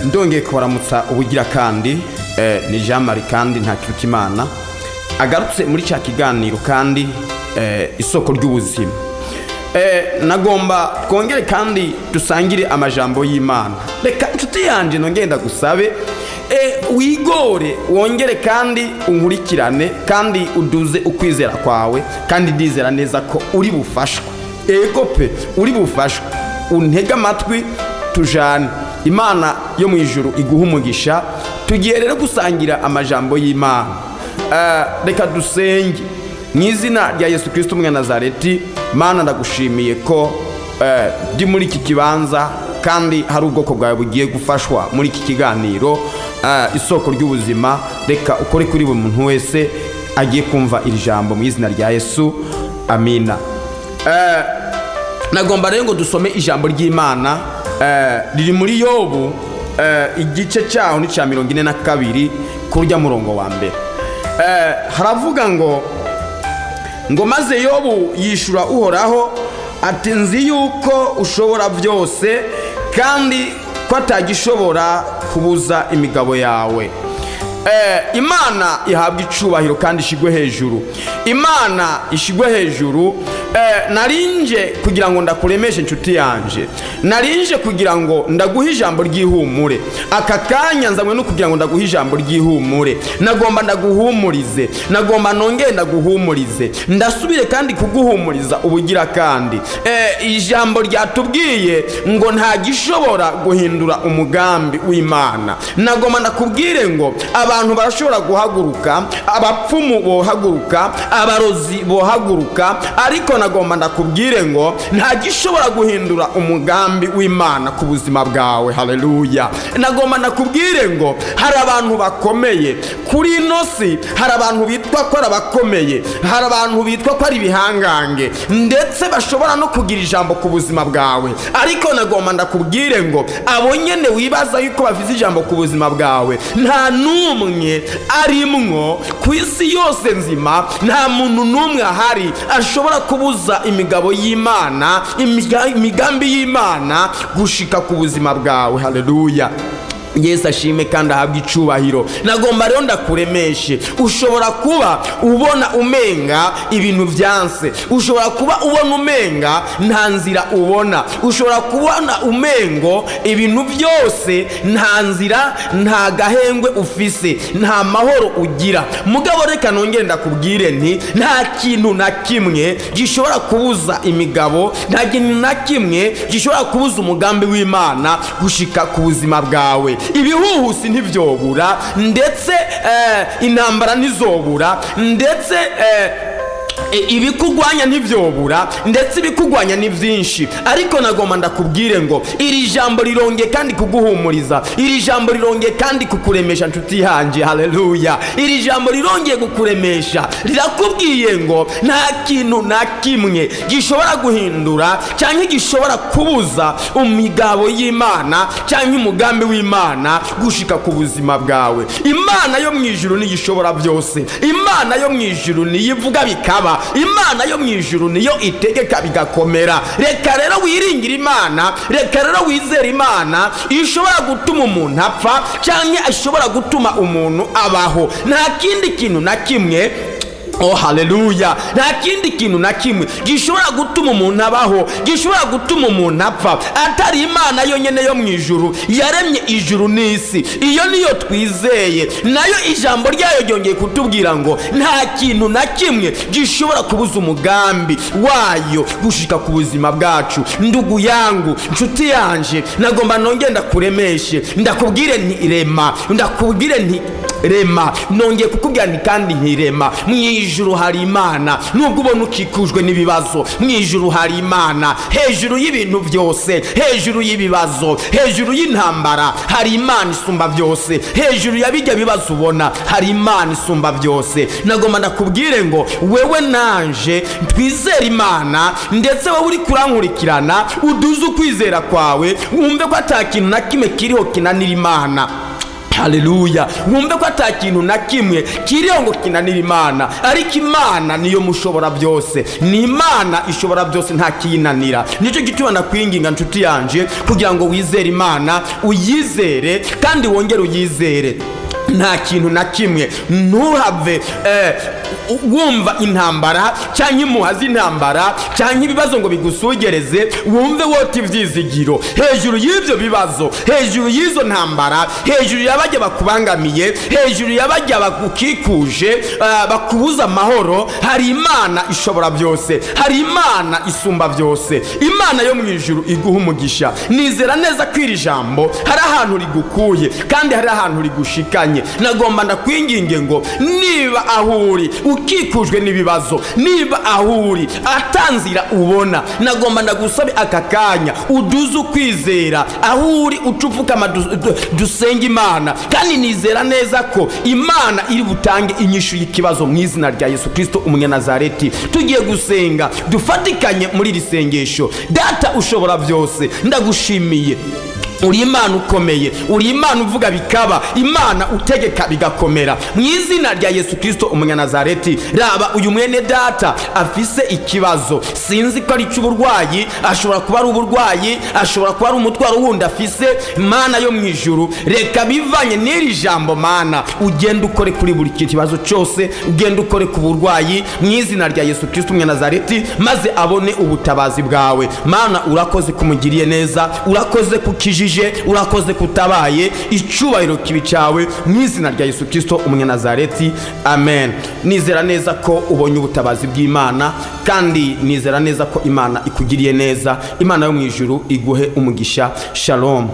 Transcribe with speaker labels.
Speaker 1: Ndongeye kubaramutsa ubugira kandi ni Jean Marie kandi Ntakirutimana agarutse muri cya kiganiro kandi isoko ry'ubuzima. Nagomba twongere kandi dusangire amajambo y'Imana. Reka inshuti yanjye nongere ndagusabe wigore, wongere kandi unkurikirane kandi uduze ukwizera kwawe, kandi ndizera neza ko uri bufashwe. Ego pe, uri bufashwe. Untege amatwi tujane. Imana yo mu ijuru iguha umugisha. Tugiye rero gusangira amajambo y'Imana. Reka dusenge mu izina rya Yesu Kirisito Nazareti. Mana, ndagushimiye ko ndi muri iki kibanza kandi hari ubwoko bwawe bugiye gufashwa muri iki kiganiro isoko ry'ubuzima. Reka ukore kuri buri muntu wese agiye kumva iri jambo mu izina rya Yesu, amina. Nagomba rero ngo dusome ijambo ry'Imana riri muri Yobu, igice cyaho ni cya 42, kurya murongo wa mbere. Haravuga ngo: "Maze Yobu yishura Uhoraho ati: 'Nzi yuko ushobora byose, kandi ko atagishobora kubuza imigabo yawe.'" Imana ihabwa icubahiro kandi ishigwe hejuru. Imana ishigwe hejuru. Narinje kugira ngo ndakuremeshe, inshuti yanje. Narinje kugira ngo ndaguhe ijambo ry'ihumure. Aka kanya nzanywe no kugira ngo ndaguhe ijambo ry'ihumure. Nagomba ndaguhumurize, nagomba nongere ndaguhumurize, ndasubire kandi kuguhumuriza ubugira kandi. Ijambo ryatubwiye ngo nta gishobora guhindura umugambi w'Imana. Nagomba ndakubwire ngo abantu barashobora guhaguruka, abapfumu bohaguruka, abarozi bohaguruka, ariko nagomba ndakubwire ngo nta gishobora guhindura umugambi w'Imana ku buzima bwawe. Haleluya! Nagomba ndakubwire ngo hari abantu bakomeye kuri ino si, hari abantu bitwa ko ari abakomeye, hari abantu bitwa ko ari ibihangange, ndetse bashobora no kugira ijambo ku buzima bwawe. Ariko nagomba ndakubwire ngo abo nyene wibaza yuko bafite ijambo ku buzima bwawe, nta n'umwe arimwo ku isi yose nzima. Nta muntu n'umwe ahari ashobora kubuza imigabo y'Imana, imigambi y'Imana gushika ku buzima bwawe. Haleluya! Yesu ashime kandi ahabwe icubahiro. Nagomba rero ndakuremeshe. Ushobora kuba ubona umenga ibintu byanse, ushobora kuba ubona umenga nta nzira ubona, ushobora kubona umengo ibintu byose nta nzira, nta gahengwe ufise, nta mahoro ugira. Mugabo reka nongere ndakubwire nti nta kintu na kimwe gishobora kubuza imigabo, nta kintu na kimwe gishobora kubuza umugambi w'Imana gushika ku buzima bwawe. Ibihuhusi ntibyobura, ndetse intambara ntizobura, ndetse ibikugwanya ntibyobura, ndetse ibikugwanya ni byinshi. Ariko nagomba ndakubwire ngo iri jambo rirongeye kandi kuguhumuriza, iri jambo rirongeye kandi kukuremesha, nshuti yanjye. Haleluya! Iri jambo rirongeye kukuremesha, rirakubwiye ngo nta kintu na kimwe gishobora guhindura cyangwa gishobora kubuza imigabo y'Imana cyangwa umugambi w'Imana gushika ku buzima bwawe. Imana yo mu ijuru niyo ishobora byose. Imana yo mu ijuru niyo ivuga bikaba. Imana yo mu ijuru niyo itegeka bigakomera. Reka rero wiringire Imana, reka rero wizere Imana ishobora gutuma umuntu apfa cyangwa ishobora gutuma umuntu abaho. Nta kindi kintu na kimwe, oh haleluya, nta kindi kintu na kimwe gishobora gutuma umuntu abaho, gishobora gutuma umuntu apfa, atari Imana yonyine yo mu ijuru yaremye ijuru n'isi. Iyo niyo twizeye. Nayo ijambo ryayo ryongeye kutubwira ngo nta kintu na kimwe gishobora kubuza umugambi wayo gushika ku buzima bwacu. Ndugu yangu, nshuti yanje, nagomba nongere ndakuremeshe, ndakubwire nti rema, ndakubwire nti rema. Nongeye kukubwira nti kandi ntirema. Mu ijuru hari Imana. Nubwo ubona ukikujwe n'ibibazo, mu ijuru hari Imana. Hejuru y'ibintu byose, hejuru y'ibibazo, hejuru y'intambara, hari Imana isumba byose. Hejuru ya bijya bibazo ubona hari Imana isumba byose. Nagomba ndakubwire ngo wewe nanje twizere Imana, ndetse wowe uri kurankurikirana uduze ukwizera kwawe, wumve ko ata kintu na kimwe kiriho kinanira Imana. Haleluya! Wumve ko ata kintu na kimwe kiriho ngo kinanira Imana, ariko Imana niyo mushobora byose, ni Imana ishobora byose, nta kiyinanira. Nicyo gituma nakwinginga, nshuti yanje, kugira ngo wizere Imana, uyizere kandi wongere uyizere. Nta kintu na kimwe, ntuhave wumva intambara cyangwa impuha z'intambara cyangwa ibibazo ngo bigusugereze, wumve wota ibyizigiro. Hejuru y'ibyo bibazo, hejuru y'izo ntambara, hejuru y'abajya bakubangamiye, hejuru y'abajya bagukikuje, bakubuza amahoro, hari Imana ishobora byose, hari Imana isumba byose. Imana yo mu ijuru iguha umugisha. Nizera neza ko iri jambo hari ahantu rigukuye kandi hari ahantu rigushikanye. Nagomba ndakwinginge ngo niba aho uri ukikujwe n'ibibazo, niba aho uri atanzira ubona, nagomba ndagusabe aka kanya uduze ukwizera. Aho uri ucupfukama, dusenge Imana, kandi nizera neza ko Imana iri butange inyishu y'ikibazo mu izina rya Yesu Kirisito Umunyanazareti. Tugiye gusenga, dufatikanye muri iri sengesho. Data ushobora byose, ndagushimiye. Uri Imana ukomeye, uri Imana uvuga bikaba, Imana utegeka bigakomera. Mu izina rya Yesu Kirisito Umunyanazareti, raba uyu mwene data afise ikibazo, sinzi ko ari icy'uburwayi, ashobora kuba ari uburwayi, ashobora kuba ari umutwaro wundi afise. Mana yo mu ijuru, reka bivanye n'iri jambo, Mana, ugende ukore kuri buri kibazo cyose, ugende ukore ku burwayi mu izina rya Yesu Kirisito Umunyanazareti, maze abone ubutabazi bwawe. Mana, urakoze kumugiriye neza, urakoze kukijije, urakoze kutabaye. Icyubahiro kibi cyawe mu izina rya Yesu Kirisito Umunyanazareti, amen. Nizera neza ko ubonye ubutabazi bw'Imana, kandi nizera neza ko Imana ikugiriye neza. Imana yo mu ijuru iguhe umugisha. Shalom.